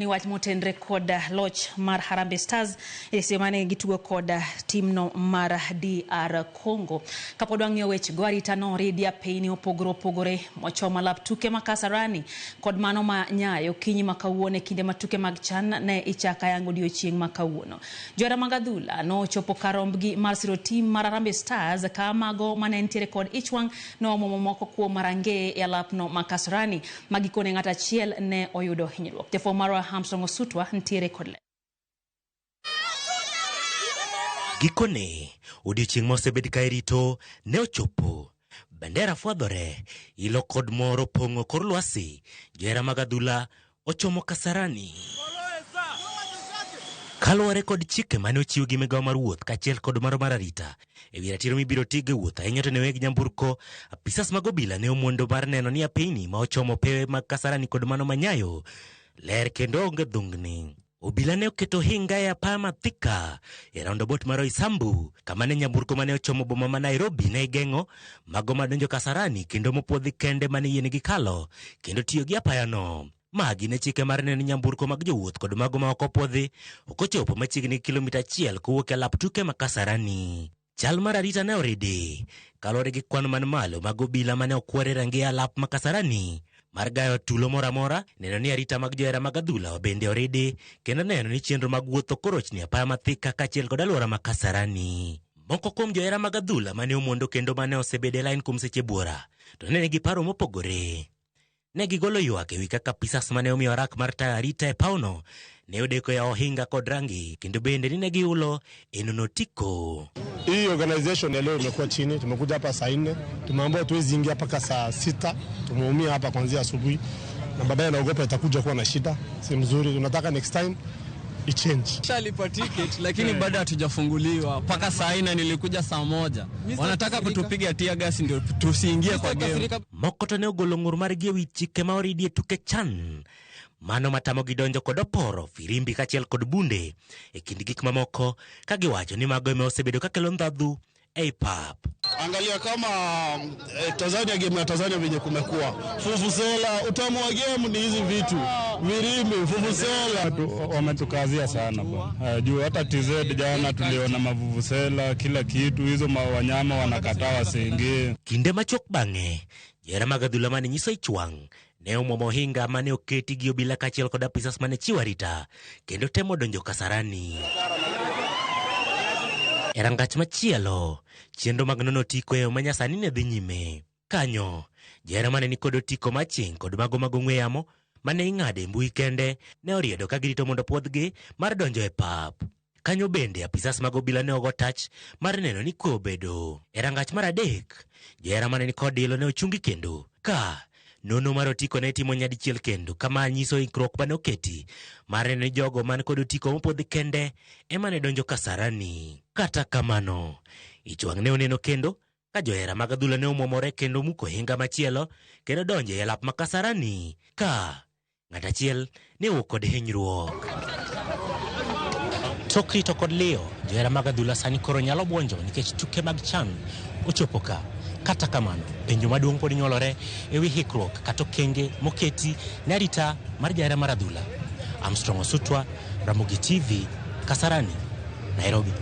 Ni wach motenre kod loch mar Harambee Stars e seche mane gitugo kod timno mar DR Congo. Kapod wang'iyo wechego, arita noridi apeyni opogore opogore mochomo lap tuke ma Kasarani kod mano ma Nyayo okinyi ma kawuono e kinde ma tuke mag CHAN ne ichako ayanga odiochieng' ma kawuono. Johera mag adhula nochopo kar rombgi mar siro tim mar Harambee Stars ka mago mane nitiere kod ich wang' noomo moko kuom rangeye e alapno ma Kasarani ma gikone ng'at achiel ne oyudo hinyruok. Jafwambo marwa Armstrong Osutwa nitiere kod ler. Gikone, odiechieng' ma osebed ka irito ne ochopo. Bendera fwadhore, ilo kod mor opong'o kor lwasi. Johera mag adhula ochomo Kasarani. Kaluwore kod chike mane ochiw gi migawo mar wuoth kaachiel kod maro mar arita e wi ratiro mibiro tigo e wuoth ahinya to ne weg nyamburko, apisas mag obila ne omondo mar neno ni apeyni ma ochomo pewe mag Kasarani kod mano ma Nyayo ler kendo onge dhungni. Obila ne oketo ohinga e apaya ma Thika e roundabout mar Roysambu kama ne nyamburko mane ochomo boma ma Nairobi ne igeng'o mago madonjo Kasarani kendo mopuodhi kende mane yienegi kalo kendo tiyo gi apayano. Magi ne chike mar neno ni nyamburko mag jowuoth kod mago ma ok opuodhi ok ochopo machiegni gi kilomita achiel kowuok e lap tuke ma Kasarani. Chal mar arita ne oridi kaluwore gi kwan man malo mag obila mane okwor e rangeye alap ma Kasarani mar gayo tulo moro amora, neno ni arita mag johera mag adhula bende oridi kendo neno ni chenro mag wuoth ok orochni apaya ma Thika kaachiel kod alwora ma Kasarani. Moko kuom johera mag adhula mane omondo kendo mane osebedo e lain kuom seche buora to ne nigi paro mopogore. Ne gigolo ywak ewi kaka apisas mane omiyo rak mar tayo arita e pawno ne odeko yawo ohinga kod rangi kendo bende ni ne gihulo e nono otiko. Hii organization ya leo imekuwa chini. Tumekuja hapa saa 4, tumeambiwa tuwezi ingia mpaka saa 6. Tumeumia hapa kuanzia asubuhi, na baadaye naogopa itakuja kuwa na shida, si mzuri. Tunataka next time ichange. Shalipa ticket lakini bado hatujafunguliwa mpaka saa 4. Nilikuja saa 1. Wanataka kutupiga tear gas ndio tusiingie kwa game. Moko to ne ogolo ng'ur margi ewi chike ma oridi e tuke CHAN mano matamogi donjo kod oporo, firimbi kaachiel kod bunde e kind gik mamoko ka giwacho ni mago ema osebedo kakelo ndhadhu ei pap. Angalia kama Tanzania, game ya Tanzania venye kumekuwa vuvuzela, utamu wa game ni hizi vitu virimbi, vuvuzela. Wametukazia sana bwana. Juu hata TZ jana tuliona mavuvuzela kila kitu, hizo wanyama wanakataa wasiingie. Kinde machuok bang'e, johera mag adhula mane nyiso ich wang' ne omwomo ohinga mane oketi gi obila kaachiel kod apisas mane chiwo arita kendo temo donjo Kasarani. E rangach machielo, chenro mag nono otiko e yo manyasani ne dhi nyime. Kanyo, johera mane nikod otiko maching' kod mago mag ong'we yamo mane ing'ado e mbui kende ne oriedo ka girito mondo puodhgi mar donjo e pap. Kanyo bende apisas mag obila ne ogo tach mar neno ni kwe obedo. E rangach mar adek, johera mane nikod ilo ne ochungi kendo ka nono mar otiko ne itimo nyadichiel kendo kama nyiso ikruok mane oketi mar neno ni jogo man kod otiko mopuodhi kende ema ne donjo Kasarani. Kata kamano, ich wang' ne oneno kendo ka johera mag adhula ne omwomore kendo muko ohinga machielo kendo donjo e alap ma Kasarani ka ng'at achiel ne owuok kod hinyruok. Tok rito kod liyo, johera mag adhula sani koro nyalo buonjo nikech tuke mag CHAN ochopo ka. Kata kamano, penjo maduong' pod nyuolore e wi hikruok kata okenge moketi ne arita mar jahera mar adhula. Armstrong Osutwa, Ramogi TV, Kasarani, Nairobi.